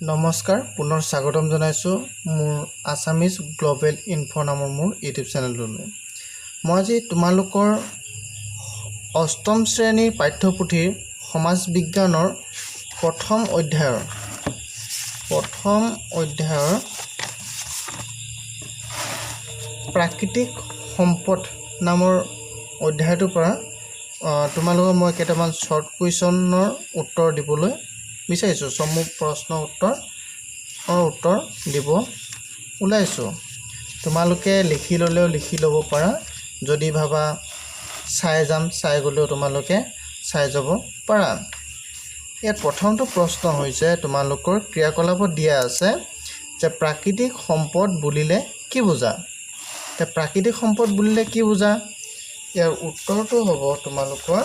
নমস্কাৰ, পুনৰ স্বাগতম জনাইছোঁ মোৰ আছামিজ গ্ল'বেল ইনফ' নামৰ মোৰ ইউটিউব চেনেলটোলৈ। মই আজি তোমালোকৰ অষ্টম শ্ৰেণীৰ পাঠ্যপুথিৰ সমাজ বিজ্ঞানৰ প্ৰথম অধ্যায়ৰ প্ৰাকৃতিক সম্পদ নামৰ অধ্যায়টোৰ পৰা তোমালোকক মই কেইটামান শ্বৰ্ট কুৱেশ্যনৰ উত্তৰ দিবলৈ বিচাৰিছোঁ। চমু প্ৰশ্ন উত্তৰ দিব ওলাইছোঁ। তোমালোকে লিখি ল'লেও লিখি ল'ব পাৰা, যদি ভাবা চাই যাম, চাই গ'লেও তোমালোকে চাই যাব পাৰা। ইয়াত প্ৰথমটো প্ৰশ্ন হৈছে, তোমালোকৰ ক্ৰিয়াকলাপত দিয়া আছে যে প্ৰাকৃতিক সম্পদ বুলিলে কি বুজা? এতিয়া প্ৰাকৃতিক সম্পদ বুলিলে কি বুজা? ইয়াৰ উত্তৰটো হ'ব তোমালোকৰ,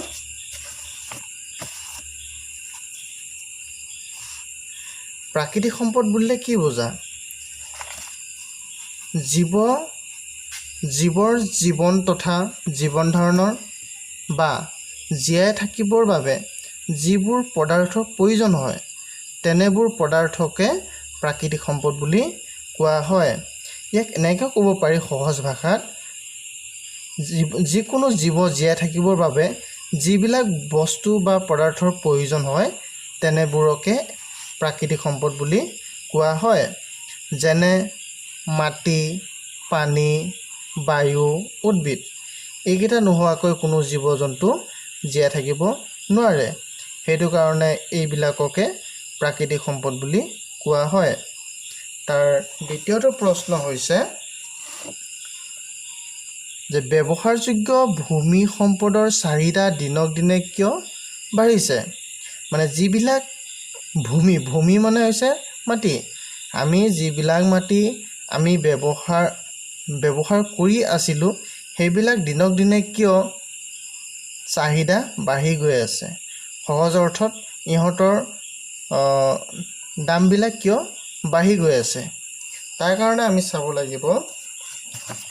প্ৰাকৃতিক সম্পদ বুলিলে কি বুজা? জীৱৰ জীৱন তথা জীৱন ধাৰণৰ বা জীয়াই থাকিবৰ বাবে যিবোৰ পদাৰ্থৰ প্ৰয়োজন হয়, তেনেবোৰ পদাৰ্থকে প্ৰাকৃতিক সম্পদ বুলি কোৱা হয়। ইয়াক এনেকৈ ক'ব পাৰি সহজ ভাষাত, যিকোনো জীৱ জীয়াই থাকিবৰ বাবে যিবিলাক বস্তু বা পদাৰ্থৰ প্ৰয়োজন হয়, তেনেবোৰকে প্ৰাকৃতিক সম্পদ বুলি কোৱা হয়। যেনে মাটি, পানী, বায়ু, উদ্ভিদ। এইকেইটা নোহোৱাকৈ কোনো জীৱ জন্তু জীয়াই থাকিব নোৱাৰে। সেইটো কাৰণে এইবিলাককে প্ৰাকৃতিক সম্পদ বুলি কোৱা হয়। তাৰ দ্বিতীয়টো প্ৰশ্ন হৈছে যে ব্যৱহাৰযোগ্য ভূমি সম্পদৰ চাহিদা দিনক দিনে কিয় বাঢ়িছে? মানে যিবিলাক ভূমি, ভূমি মানে হৈছে মাটি, আমি যিবিলাক মাটি আমি ব্যৱহাৰ কৰি আছিলোঁ, সেইবিলাক দিনক দিনে কিয় চাহিদা বাঢ়ি গৈ আছে? সহজ অৰ্থত ইহঁতৰ দামবিলাক কিয় বাঢ়ি গৈ আছে? তাৰ কাৰণে আমি চাব লাগিব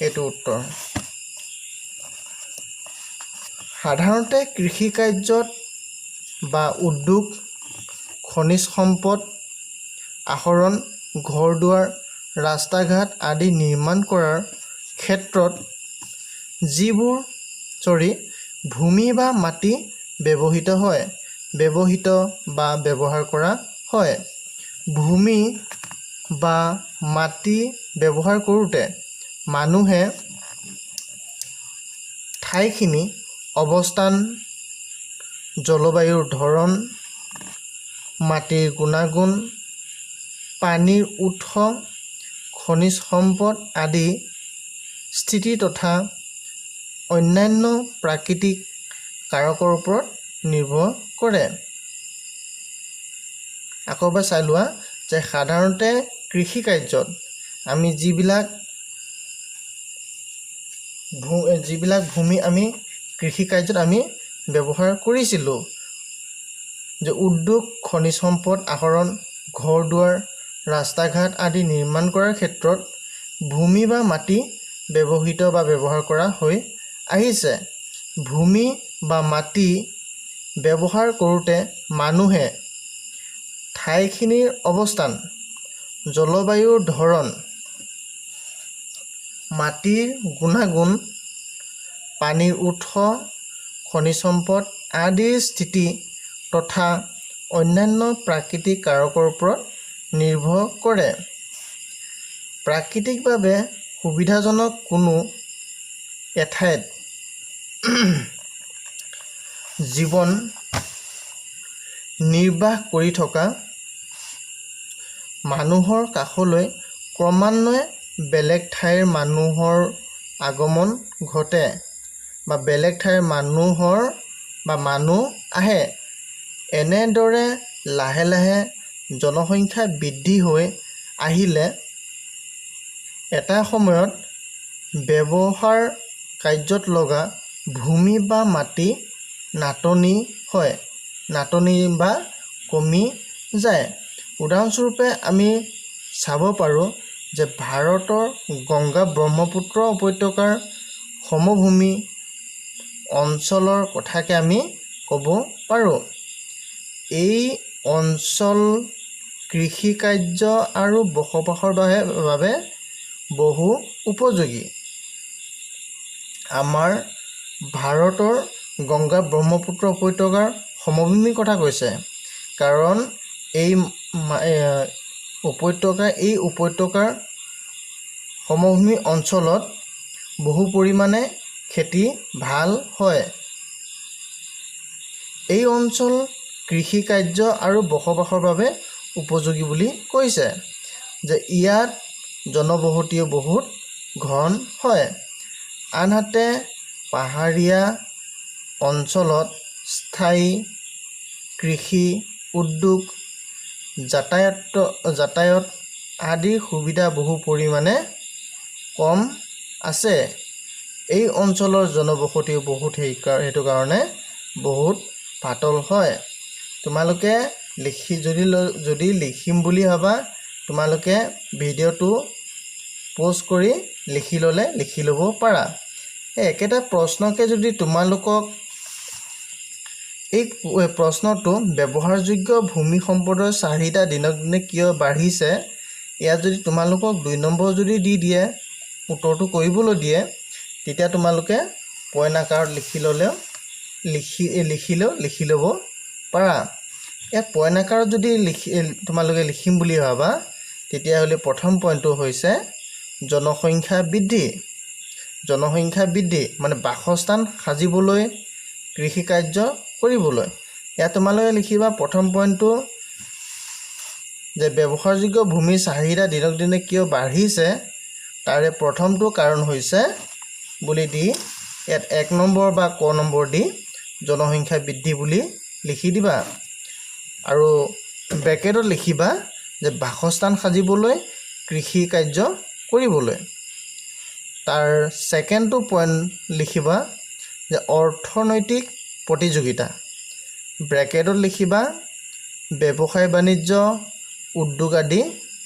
এইটো উত্তৰ। সাধাৰণতে কৃষি কাৰ্যত বা উদ্যোগ, খনিজ সম্পদ আহৰণ, ঘৰ দুৱাৰ, ৰাস্তা ঘাট আদি নিৰ্মাণ কৰাৰ ক্ষেত্ৰত যিবোৰ ভূমি বা মাটি ব্যৱহৃত হয়, ব্যৱহৃত বা ব্যৱহাৰ কৰা হয়, ভূমি বা মাটি ব্যৱহাৰ কৰোঁতে মানুহে ঠাইখিনি অৱস্থান, জলবায়ুৰ ধৰণ, মাটিৰ গুণাগুণ, পানীৰ উৎস, খনিজ সম্পদ আদি স্থিতি তথা অন্যান্য প্ৰাকৃতিক কাৰকৰ ওপৰত নিৰ্ভৰ কৰে। আকৌ এবাৰ চাই লোৱা যে সাধাৰণতে কৃষি কাৰ্যত আমি যিবিলাক ভূমি আমি কৃষি কাৰ্যত আমি ব্যৱহাৰ কৰিছিলোঁ, যে উদ্যোগ, খনিজ সম্পদ আহৰণ, ঘৰ দুৱাৰ, ৰাস্তা ঘাট আদি নিৰ্মাণ কৰাৰ ক্ষেত্ৰত ভূমি বা মাটি ব্যৱহৃত বা ব্যৱহাৰ কৰা হৈ আহিছে। ভূমি বা মাটি ব্যৱহাৰ কৰোঁতে মানুহে ঠাইখিনিৰ অৱস্থান, জলবায়ুৰ ধৰণ, মাটিৰ গুণাগুণ, পানীৰ উৎস, খনিজ সম্পদ আদিৰ স্থিতি তথা অন্যান্য প্ৰাকৃতিক কাৰকৰ ওপৰত নিৰ্ভৰ কৰে। প্ৰাকৃতিকভাৱে সুবিধাজনক কোনো এঠাইত জীৱন নিৰ্বাহ কৰি থকা মানুহৰ কাষলৈ ক্ৰমান্বয়ে বেলেগ ঠাইৰ মানুহৰ আগমন ঘটে বা বেলেগ ঠাইৰ মানুহৰ বা মানুহ আহে। এনেদৰে লাহে লাহে জনসংখ্যা বৃদ্ধি হৈ আহিলে এটা সময়ত ব্যৱহাৰ কাৰ্যত লগা ভূমি বা মাটি নাটনি হয়, নাটনি বা কমি যায়। উদাহৰণস্বৰূপে আমি চাব পাৰোঁ যে ভাৰতৰ গংগা ব্ৰহ্মপুত্ৰ উপত্যকাৰ সমভূমি অঞ্চলৰ কথাকে আমি ক'ব পাৰোঁ। এই অঞ্চল কৃষিকাৰ্য আৰু বসবাসৰ বাবে বহু উপযোগী। আমাৰ ভাৰতৰ গংগা ব্ৰহ্মপুত্ৰ উপত্যকাৰ সমভূমিৰ কথা কৈছে, কাৰণ এই উপত্যকাৰ সমভূমি অঞ্চলত বহু পৰিমাণে খেতি ভাল হয়। এই অঞ্চল কৃষিকাৰ্য আৰু বসবাসৰ বাবে উপযোগী বুলি কৈছে যে ইয়াত জনবসতিও বহুত ঘন হয়। আনহাতে পাহাৰীয়া অঞ্চলত স্থায়ী কৃষি, উদ্যোগ, যাতায়াত আদিৰ সুবিধা বহু পৰিমাণে কম আছে। এই অঞ্চলৰ জনবসতিও বহুত সেইটো কাৰণে বহুত পাতল হয়। তোমালোকে লিখি যদি লিখিম বুলি ভাবা, তোমালোকে ভিডিঅ'টো প'ষ্ট কৰি লিখি ল'লে লিখি ল'ব পাৰা। এই একেটা প্ৰশ্নকে যদি তোমালোকক এই প্ৰশ্নটো ব্যৱহাৰযোগ্য ভূমি সম্পদৰ চাহিদা দিনক দিনে কিয় বাঢ়িছে, ইয়াত যদি তোমালোকক 2 নম্বৰ যদি দি দিয়ে, উত্তৰটো কৰিবলৈ দিয়ে, তেতিয়া তোমালোকে পইণ্ট আকাৰত লিখি ল'লেও লিখিলেও লিখি ল'ব পাৰা। ইয়াত পইণ্ট আকাৰত যদি তোমালোকে লিখিম বুলি ভাবা, তেতিয়াহ'লে প্ৰথম পইণ্টটো হৈছে জনসংখ্যা বৃদ্ধি। জনসংখ্যা বৃদ্ধি মানে বাসস্থান সাজিবলৈ, কৃষিকাৰ্য কৰিবলৈ। ইয়াত তোমালোকে লিখিবা প্ৰথম পইণ্টটো যে ব্যৱহাৰযোগ্য ভূমিৰ চাহিদা দিনক দিনে কিয় বাঢ়িছে, তাৰে প্ৰথমটো কাৰণ হৈছে বুলি দি ইয়াত 1 নম্বৰ বা ক নম্বৰ দি জনসংখ্যা বৃদ্ধি বুলি লিখি দিবা। আৰু ব্ৰেকেটত লিখিবা যে বাসস্থান সাজিবলৈ, কৃষি কাৰ্য কৰিবলৈ। তাৰ ছেকেণ্ডটো পইণ্ট লিখিবা যে অৰ্থনৈতিক প্ৰতিযোগিতা, ব্ৰেকেটত লিখিবা ব্যৱসায় বাণিজ্য, উদ্যোগ আদি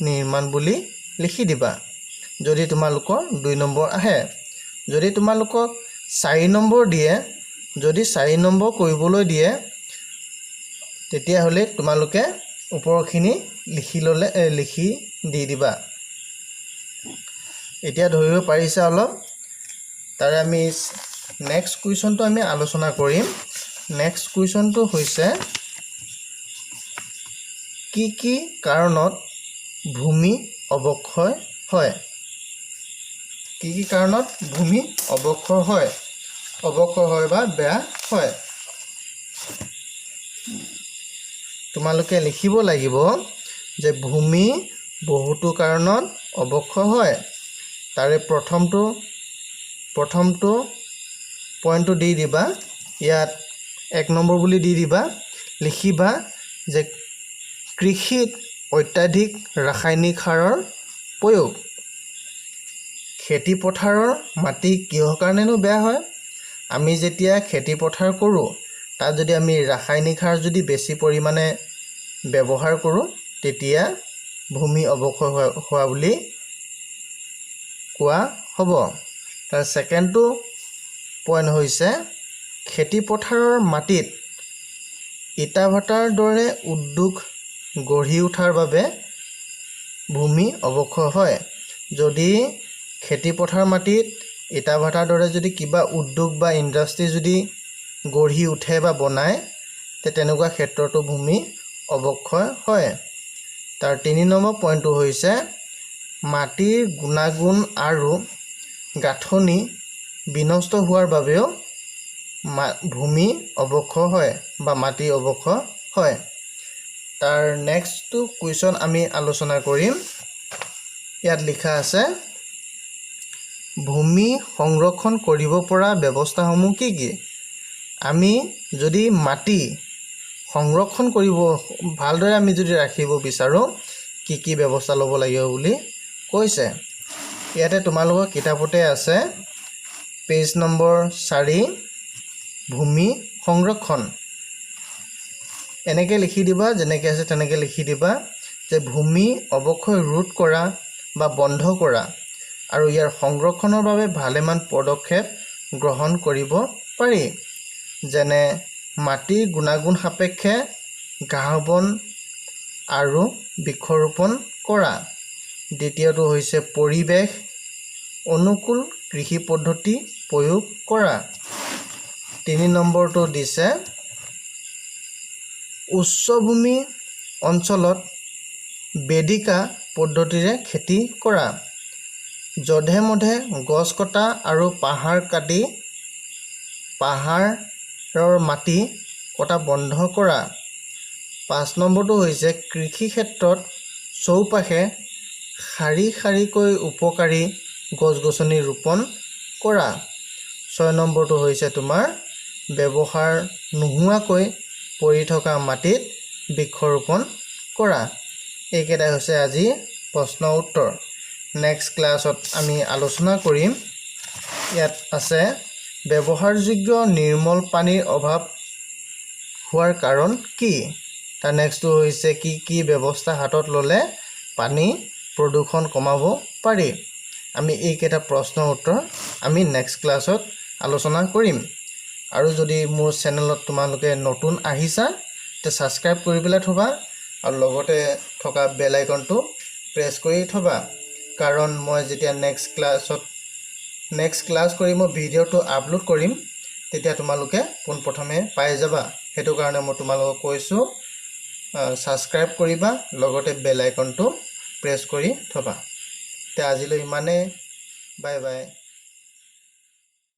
নিৰ্মাণ বুলি লিখি দিবা। যদি তোমালোকৰ 2 নম্বৰ আহে। যদি তোমালোকক 4 নম্বৰ দিয়ে, যদি 4 নম্বৰ কৰিবলৈ দিয়ে, তেতিয়াহ'লে তোমালোকে ওপৰখিনি লিখি ল'লে, লিখি দি দিবা। এতিয়া ধৰিব পাৰিছা অলপ। তাৰে আমি নেক্সট কুৱেশ্যনটো আমি আলোচনা কৰিম। নেক্সট কুৱেশ্যনটো হৈছে কি কি কাৰণত ভূমি অৱক্ষয় হয়? কি কি কাৰণত ভূমি অৱক্ষয় হয়, অৱক্ষয় হয় বা বেয়া হয়? তোমালোকে লিখিব লাগিব যে ভূমি বহুতো কাৰণত অৱক্ষয় হয়। তাৰে প্ৰথমটো পইণ্টটো দি দিবা, ইয়াত 1 নম্বৰ বুলি দি দিবা। লিখিবা যে কৃষিত অত্যাধিক ৰাসায়নিক সাৰৰ প্ৰয়োগ। খেতিপথাৰৰ মাটি কিহৰ কাৰণেনো বেয়া হয়? আমি যেতিয়া খেতিপথাৰ কৰোঁ, তাত যদি আমি ৰাসায়নিক সাৰ যদি বেছি পৰিমাণে ব্যৱহাৰ কৰোঁ, তেতিয়া ভূমি অৱক্ষয় হোৱা বুলি কোৱা হ'ব। তাৰ ছেকেণ্ডটো পইণ্ট হৈছে খেতিপথাৰৰ মাটিত ইটা ভাটাৰ দৰে উদ্যোগ গঢ়ি উঠাৰ বাবে ভূমি অৱক্ষয় হয়। যদি খেতিপথাৰ মাটিত ইটা ভাটাৰ দৰে যদি কিবা উদ্যোগ বা ইণ্ডাষ্ট্ৰী যদি গঢ়ি উঠে বা বনায়, তেনেকুৱা ক্ষেত্ৰতো ভূমি অৱক্ষয় হয়। তাৰ 3 নম্বৰ পইণ্টটো হৈছে মাটিৰ গুণাগুণ আৰু গাঁথনি বিনষ্ট হোৱাৰ বাবেও ভূমি অৱক্ষয় হয় বা মাটি অৱক্ষয় হয়। তাৰ নেক্সটটো কুৱেশ্যন আমি আলোচনা কৰিম। ইয়াত লিখা আছে ভূমি সংৰক্ষণ কৰিব পৰা ব্যৱস্থাসমূহ কি কি? আমি যদি মাটি সংৰক্ষণ কৰিব ভালদৰে আমি যদি ৰাখিব বিচাৰোঁ, কি কি ব্যৱস্থা ল'ব লাগিব বুলি কৈছে। ইয়াতে তোমালোকৰ কিতাপতে আছে পেজ নম্বৰ 4, ভূমি সংৰক্ষণ। এনেকৈ লিখি দিবা, যেনেকৈ আছে তেনেকৈ লিখি দিবা যে ভূমি অৱক্ষয় ৰোধ কৰা বা বন্ধ কৰা আৰু ইয়াৰ সংৰক্ষণৰ বাবে ভালেমান পদক্ষেপ গ্ৰহণ কৰিব পাৰি, যেনে মাটিৰ গুণাগুণ সাপেক্ষে ঘাঁহ বন আৰু বৃক্ষৰোপণ কৰা। দ্বিতীয়টো হৈছে পৰিৱেশ অনুকূল কৃষি পদ্ধতি প্ৰয়োগ কৰা। 3 নম্বৰটো দিছে উচ্চভূমি অঞ্চলত বেদিকা পদ্ধতিৰে খেতি কৰা। যধে মধে গছ কটা আৰু পাহাৰ কাটি পাহাৰৰ মাটি কটা বন্ধ কৰা। 5 নম্বৰটো হৈছে কৃষি ক্ষেত্ৰত চৌপাশে শাৰী শাৰীকৈ উপকাৰী গছ গছনি ৰোপণ কৰা। 6 নম্বৰটো হৈছে তোমাৰ ব্যৱহাৰ নোহোৱাকৈ পৰি থকা মাটিত বৃক্ষৰোপণ কৰা। এইকেইটাই হৈছে আজি প্ৰশ্ন উত্তৰ। নেক্সট ক্লাছত আমি আলোচনা কৰিম। ইয়াত আছে ব্যৱহাৰযোগ্য নিৰ্মল পানীৰ অভাৱ হোৱাৰ কাৰণ কি? তাৰ নেক্সটটো হৈছে কি কি ব্যৱস্থা হাতত ল'লে পানী প্ৰদূষণ কমাব পাৰি? আমি এইকেইটা প্ৰশ্নৰ উত্তৰ আমি নেক্সট ক্লাছত আলোচনা কৰিম। আৰু যদি মোৰ চেনেলত তোমালোকে নতুন আহিছা, তে ছাবস্ক্ৰাইব কৰি পেলাই থ'বা আৰু লগতে থকা বেল আইকনটো প্ৰেছ কৰি থ'বা, কাৰণ মই যেতিয়া নেক্সট ক্লাছ কৰি মই ভিডিঅ'টো আপলোড কৰিম, তেতিয়া তোমালোকে পোনপ্ৰথমে পাই যাবা। সেইটো কাৰণে মই তোমালোকক কৈছোঁ, ছাবস্ক্ৰাইব কৰিবা, লগতে বেল আইকনটো প্ৰেছ কৰি থ'বা। এতিয়া আজিলৈ ইমানেই। Bye bye.